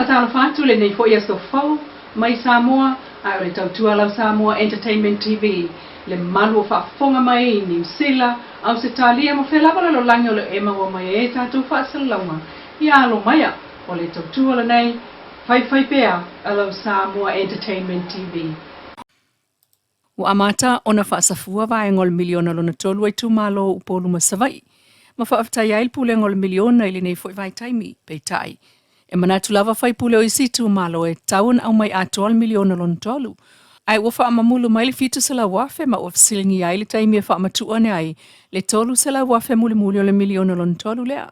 Faatalofa atu lenei foi aso fou mai Samoa ae o le tautua lau Samoa Entertainment TV le malu o faafofoga mai i Niu Sila, Ausetalia ma fea lava lalolagi o lo o e maua mai ai tatou faasalalauga ia alo maia o le tautua lenei faifai pea a lau Samoa Entertainment TV. Ua amata ona faasafua vaega o le miliona lona tolu a itumalo o Upolu ma Savaii, ma faafetai ai le Pulega o le Miliona i lenei foi vaitaimi. Peitai, e manatu lava faipule o isi itumalo e tatau ona aumai atoa le miliona lona tolu, ae ua faamamulu mai le $700,000 ma ua fesiligia ai le taimi e faamatuu ane ai le $300,000 mulimuli o le miliona lona tolu lea.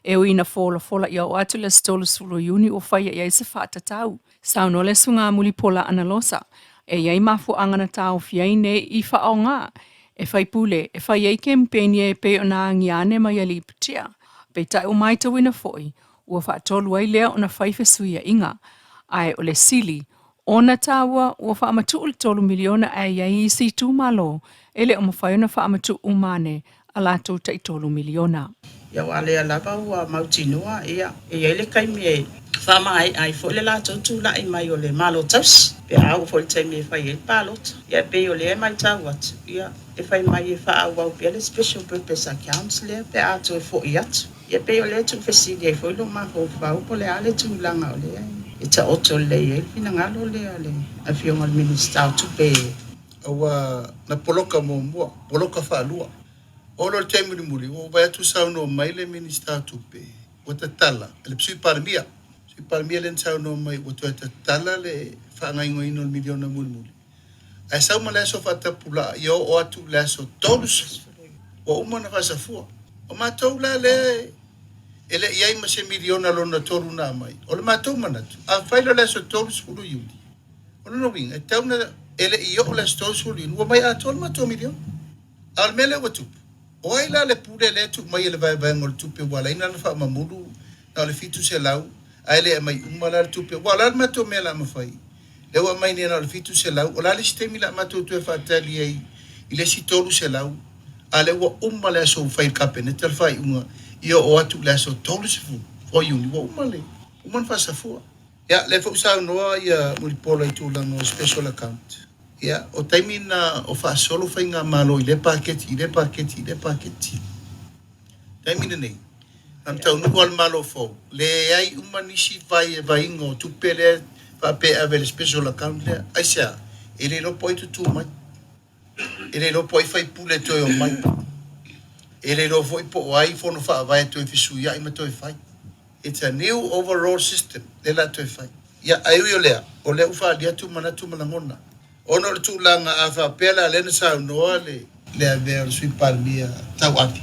E ui ina folafola ia oo atu i le aso 30 o Iuni ua faia i ai se faatatau. Saunoa le Susuga Mulipola Anarosa, e i ai mafuaaga na taofia ai ne i faaaoga e faipule e fai ai kempeini e pei ona agia ane mai alii Putia. Peitai ua matauina foi, ua faatolu ai lea ona fai fesuiaiga. Ae o le sili ona taua ua faamatuu le $3 miliona ae i ai isi itumalo e le o mafai ona faamatuu uma ane a latou tai $3 miliona. Ia aua lea lava ua mautinoa, ia, e i ai le taimi e faamaea ai foi le latou tulai mai o le Malo Tausi, pe a oo foi i le taimi e fai ai le palota. Ia e pei o lea e matau atu, ia, e fai mai e faaauau pea le special purpose accounts lea pe a toe foi atu. Ia e pei o lea e tuufesili ai foi lou mafaufau po o le a le tulaga o lea e taoto lelei ai le finagalo lea o le Afioga i le Minisita o Tupe. Aua na poloka muamua, poloka faalua. Oo loa i le taimi mulimuli, ua ou vaai atu saunoa mai le Minisita o Tupe, ua tatala, le Sui Palemia, Sui Palemia lea na saunoa mai ua toe tatala le faagaoioiina o le miliona mulimuli. Ae sau ma le aso faatapulaa ia oo atu i le aso 30, ua uma ona faasafua. O matou la lea e le i i ai ma se miliona lona tolu na aumai, o le matou manatu, afai loa le aso 30 Iuni, O lona uiga, e tatau ona e le i oo le aso 30 Iuni, ua mai atoa le matou miliona. A o le mea lea ua tupu, o ai la le pule lea e tuu mai e le vaevaega o le tupe ua ala ai ona faamamulu na o le 700 ae le aumai uma la le tupe? Aua o le a le matou mea o le a mafai? Lea ua aumai nei na o le 700, o le a le isi taimi o le a matou toe faatali ai i le isi 300, a lea ua uma le aso ua fai e le Kapeneta le faaiuga ia oo atu i le aso 30 o Iuni ua uma le uma ona faasafua. Ia, lea foi ua saunoa ia Mulipola i tulaga o special account. Ia, o taimi na o faasolo faigamalo i lea paketi, i lea paketi, i lea paketi. Taimi lenei, na ona taunuu lava le Malo fou, leai uma nisi vaivaiga o tupe lea faapea e ave i le special account lea. Aisea? E le iloa po o ai tutū mai. E le iloa po o ai faipule e toe omai. E le iloa foi po o ai fono faavae e toe fesuiai ma toe fai. It's a new overall system lea la toe fai. Ia, ae ui o lea, o lea ua faaalia atu manatu ma lagona. Ona o le tulaga a faapea la lea na saunoa le le avea o le Sui Palemia tauave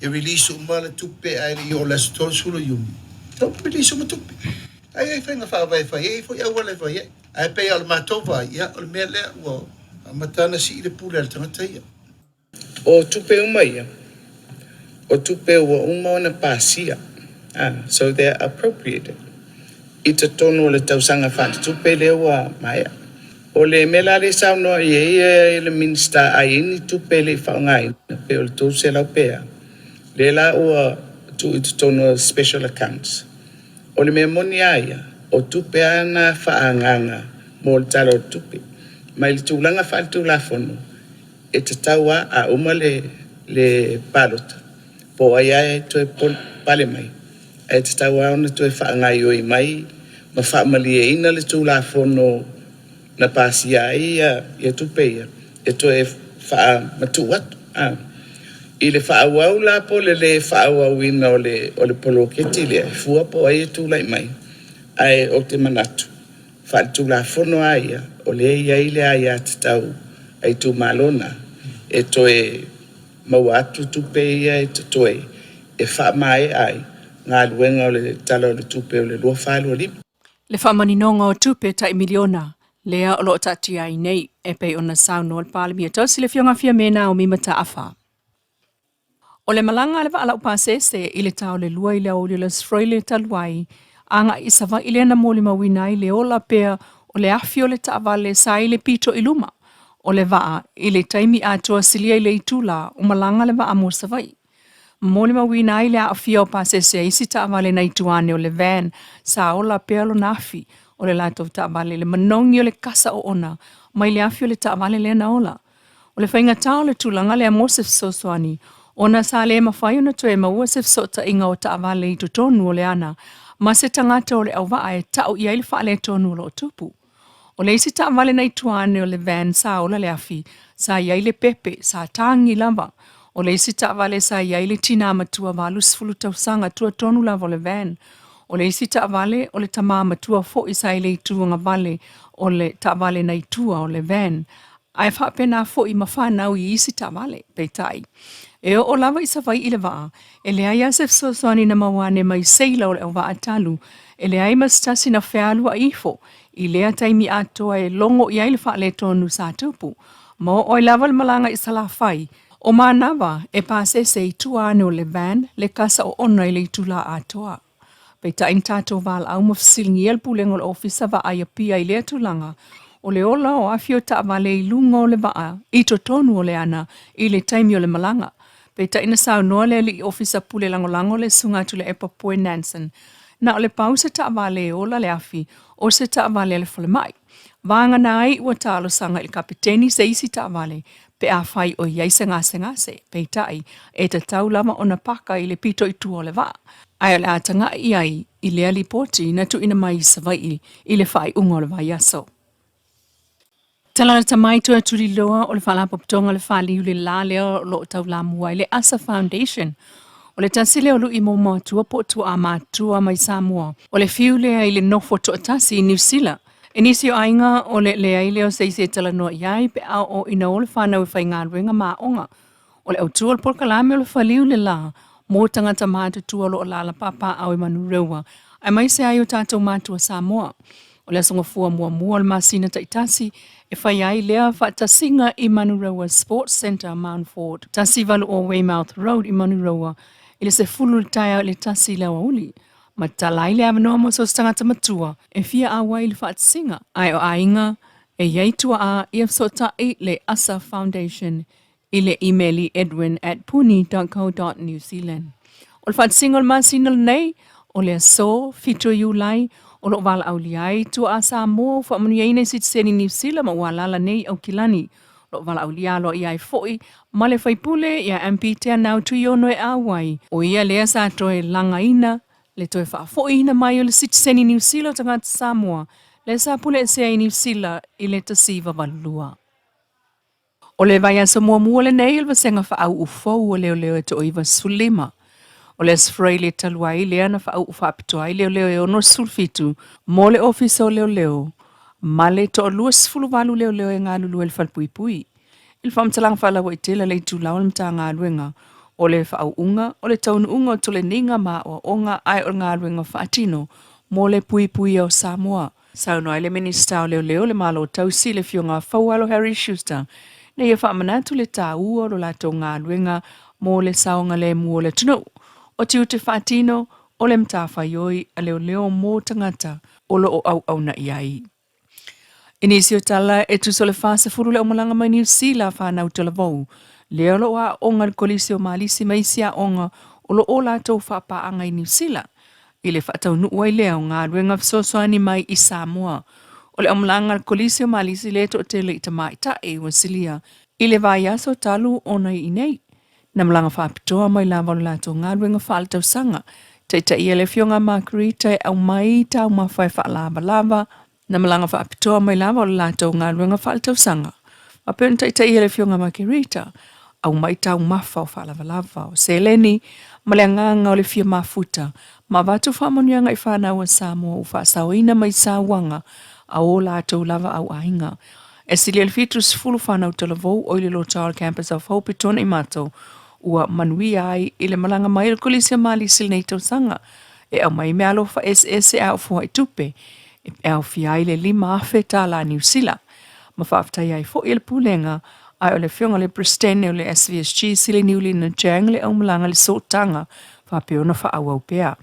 e release uma le tupe ae le i oo i le aso 30 o Iuni, tatau ona release uma tupe. Ae i ai faiga faavae e fai ai, e i ai foi auala e fai ai. Ae pei lava o le matou vaai, ia, o le mea lea ua amata ona sii le pule a le tagata ia. O tupe uma ia, o tupe ua uma ona pasia, so they are appropriated, i totonu o le tausaga faaletupe lea ua maea. O le mea la lea e saunoa i ai le Minisita a i ai ni tupe e le i faaaogaina, pe o le $300 pe a, lea la ua tuu i totonu o special accounts. O le mea moni a ia, o tupe a na faaagaaga mo le Tala o le Tupe. Mai le tulaga faaletulafono, e tatau a a uma le le palota, po o ai a e toe pale mai, ae tatau a ona toe faagaoioi mai ma faamalieina le Tulafono na pasia ai ia tupe ia e toe faamatuu atu. I le faaauau la po o le lē faaauauina o le o le poloketi lea, e fua po o ai e tulai mai, ae ou te manatu, faaletulafono lava ia, o lea e i ai le aiatatau a itumalo na e toe maua atu tupe ia e totoe e faamaea ai galuega o le Tala o le Tupe o le 2025. Le faamaninoga o tupe tai miliona lea o lo o taatia ai nei e pei ona saunoa le Palemia Tausi le Afioga Fiame Naomi Mataafa. O le malaga a le vaa laupasese i le ta o le 2 i le aoauli o le Aso Faraile talu ai, agai i Savaii lea na molimauina ai le ola pea o le afi o le taavale sa i le pito i luma o le vaa i le taimi atoa silia i le itula o malaga le vaa mo Savaii. Molimauina ai le aafia o pasese a isi taavale nai tua ane o le van sa ola pea lona afi o le latou taavale i le manogi o le kasa oona mai le afi o le taavale lea na ola. O le faigatā o le tulaga lea mo se fesoasoani ona sa le mafai ona toe maua se fesootaiga o taavale i totonu o le ana ma se tagata o le auvaa e tau i ai le faaletonu o lo o tupu. O le isi taavale nai tua ane o le van sa ola le afi, sa i ai le pepe, sa tagi lava. O le isi taavale sa i ai le tinā matua 80 tausaga tua tonu lava o le van. O le isi taavale, o le tamā matua foi sa i le itu agavale o le taavale nai tua o le van. Ae faapena foi ma fanau i isi taavale. Peitai, e oo lava i Savaii le vaa, e leai lava se fesoasoani na maua ane mai seila o le auvaa talu, e leai ma se tasi na fealuai ifo i lea taimi atoa e logo i ai le faaletonu sa tupu. Ma oo ai lava le malaga i Salafai, o manava e pasese i tua ane o le van le kasa oona i le itulā atoa. Peitai na tatou valaau ma fesiligia le Pulega o le Ofisa Vaai Apia i lea tulaga, o le ola o afi o taavale i luga o le vaa i totonu o le ana i le taimi o le malaga. Peitai na saunoa le alii ofisa pule lagolago le Susuga Tuilaepa Poe Nansen, na o le pau se taavale e ola le afi o se taavale a le falemai. Vagana ai ua talosaga i le kapeteni se isi taavale pe afai o i ai se gasegase, peitai, e tatau lava ona paka i le pito i tua o le vaa, ae o le a tagai i ai i lea lipoti na tuuina mai i Savaii i le faaiuga o le vaiaso. Talalata mai toe tuliloa o le Faalapotopotoga o le Faliu le la lea o lo o taulamua ai le ASA Foundation. O le tasi lea o lui momoatua po o tuaa matua mai Samoa. O le fiu lea i le nofo toatasi i Niu Sila. I nisi o aiga, o le leai lea o se isi e talanoa i ai pe a oo ina o le fanau e faigaluega ma aoga. O le autu o le polokalame o le faliu le la mo tagata matutua o lo o alaala papaaao i Manurewa, aemaise ai o tatou matua Samoa. O le Aso Gafua muamua o le masina taitasi e fai ai lea faatasiga i Manurewa Sports Centre, Mount Ford, 180 Weymouth Road i Manurewa i le 10 i le taeao i le 1 i le aoauli. Ma tatala ai le avanoa mo so o se tagata matua e fia auai i le faatasiga, ae o aiga e i ai tuaa ia fesootai le ASA Foundation i le imeli edwin at puni dot co dot new zealand. O le faatasiga o le masina lenei, o le aso 7 o Iulai, o lo o valaaulia ai tuaa Samoa ua faamanuiaina i sitiseni Niu Sila ma ua alaala nei i Aukilani. O lo o valaaulia aloaia ai foi ma le faipule ia MP Teanau Tuiono e auai, o ia lea sa toe lagaina le toe faafoiina mai o le sitiseni Niu Sila o tagata Samoa lea sa pule esea i Niu Sila i le 1982. O le vaiaso muamua lenei o le vasega faauu fou o leoleo e toa 95. O le Aso Faraile talu ai lea na faauu faapitoa ai leoleo e 67 mo le Ofisa o Leoleo ma le toa 28 leoleo e galulue i le falepuipui. I le faamatalaga faalauaitele a le itula o le Matagaluega o le faauuga o le taunuuga o toleniga ma aoaoga ae o le galuega faatino mo le puipuia o Samoa, Saunoa ai le Minisita o Leoleo o le Malo Tausi, le Afioga Faualo Harry Schuster, ina ia faamanatu le taua o lo latou galuega mo le saogalemu o le atunuu. O tiute faatino o le matafaioi a leoleo mo tagata o lo o auauna i ai. I nisi o tala e tusa o le 40 le aumalaga mai Niu Sila fanau talavou, lea o lo o aooga i le Kolisi o Malisi ma isi aoga o lo o latou faapaaga i Niu Sila. I le faataunuu ai lea o galuega fesoasoani mai i Samoa. O le aumalaga a le Kolisi o Malisi lea e toatele i tamaitai ua silia i le vaiaso talu ona i inei. Na malaga faapitoa mai lava o le latou galuega faaletausaga. Taitaia le Afioga a Margarita e aumai taumafa e faalavalava. Na malaga faapitoa mai lava o le latou galuega faaletausaga. Faapea ona taitaia le Afioga Margarita, aumai taumafa o faalavalava, o seleni, ma le agaga o le fia mafuta, ma avatu faamanuiaga i fanau a Samoa ua faasaoina mai sauaga a o latou lava auaiga. E silia i le 70 fanau talavou o i le Lotao Campus of Hope i Tuanaimato ua manuia ai i le malaga mai o le Kolisi o Malisi i lenei tausaga e aumai meaalofa eseese a ofoa i tupe e aofia ai le $5,000 tālā Niu Sila. Ma faafetai ai foi e le Pulega ae o le Afioga i le Peresetene o le SVSG Sili Niulina Chang le aumalaga le sootaga faapea ona faaauau pea.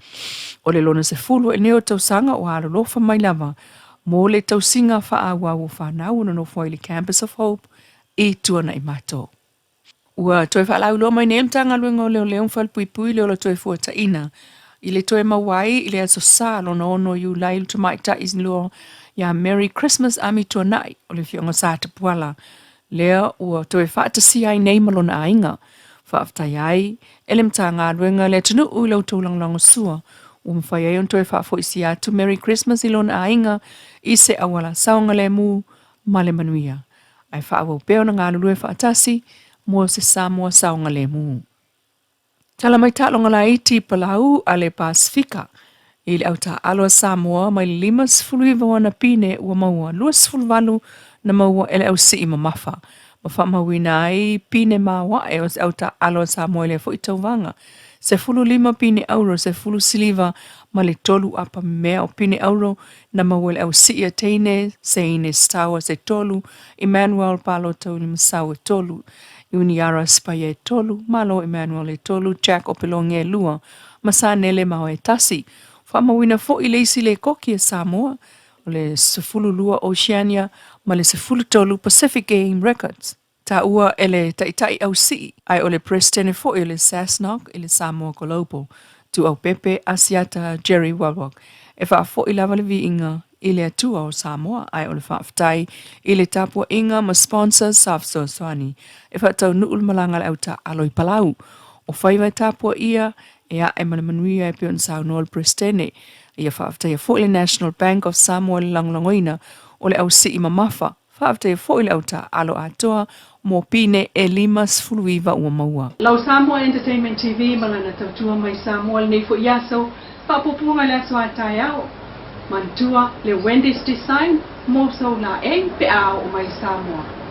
O le lona 10 ai nei o tausaga ua alolofa mai lava mo le tausiga faaauau o fanau o nonofo ai i le Campus of Hope i Tuanaimato. Ua toe faalauiloa mai nei le Matagaluega o Leoleo ma Falepuipui le ola toe fuataina i le toe maua ai i le Aso Sa lona 6 Iulai le tamaitai loa ia Merry Christmas Amituanai o le afioaga o Satapuala, lea ua toe faatasia ai nei ma lona aiga. Faafetai ai e le Matagaluega le atunuu i la outou lagolagosua ua mafai ai ona toe faafoisia atu Merry Christmas i lona aiga i se auala saogalemu ma le manuia, ae faaauau pea ona galulue faatasi mo se Samoa saogalemu. Tala mai taaloga laiti i Palau a le Pasefika i le au taaalo a Samoa mai le 59 o ana pine ua maua, 28 na maua e le au sii mamafa, ma faamauina ai pine maoae o se au taaalo a Samoa i lea foi tauvaga, 15 pine auro, 10 siliva ma le 3 apa mea o pine auro na maua e le au sii a teine, Seine Stower se 3, Emmanuel Palota Ulimasau e 3, Uniara Spaia e 3, Malo Emmanuel e 3, Jack Opeloge e 2, ma Sanele Mao e 1. Faamauina foi le isi lēkoki a Samoa, o le 12 Oceania ma le 13 Pacific Game Records. Taua e le Taitai Ausii, ae o le Peresetene foi o le SASNOC i le Samoa Global, Tuaupepe Asiata Jerry Welwalk, e faafoi lava le viiga i le Atua o Samoa, ae o le faafetai i le tapuaiga ma sponsors sa fesoasoani e faataunuu le malaga a le au taaalo i Palau. O faiva e tapuaia e ae ma le manuia e pei ona saunoa le Peresetene. Ia faafetaia foi le National Bank of Samoa i le lagolagoina o le ausii mamafa. Faafetaia foi le au taaalo atoa mo pine e 59 ua maua. Lau Samoa Entertainment TV ma lana tautua mai Samoa lenei foi aso, faapuapuaga i le aso a taeao. Manatua le Wendy's Design mo sou laei pe a oo mai i Samoa.